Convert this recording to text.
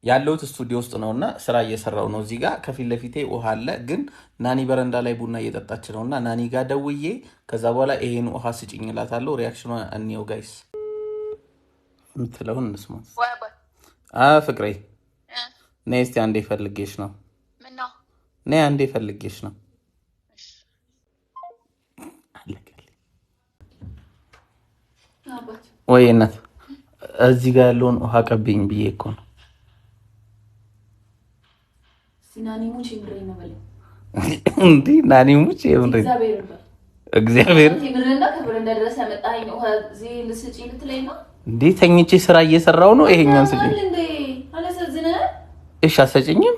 ያለሁት ስቱዲዮ ውስጥ ነው እና ስራ እየሰራው ነው። እዚህ ጋር ከፊት ለፊቴ ውሃ አለ፣ ግን ናኒ በረንዳ ላይ ቡና እየጠጣች ነው እና ናኒ ጋር ደውዬ ከዛ በኋላ ይሄን ውሃ ስጭኝ እላታለሁ። Reaction ኗ እንየው guys፣ የምትለውን እንስማ። ፍቅሬ ነይ እስኪ አንዴ ፈልጌሽ ነው። ነይ አንዴ ፈልጌሽ ነው። ወይ እናት እዚህ ጋር ያለውን ውሃ ቀብኝ ብዬ እኮ ነው። እንዲህ ናኒ ሙች እግዚአብሔር እንዴ ተኝቼ ስራ እየሰራው ነው። ይሄኛውን ስጭኝ። እሺ አሰጭኝም።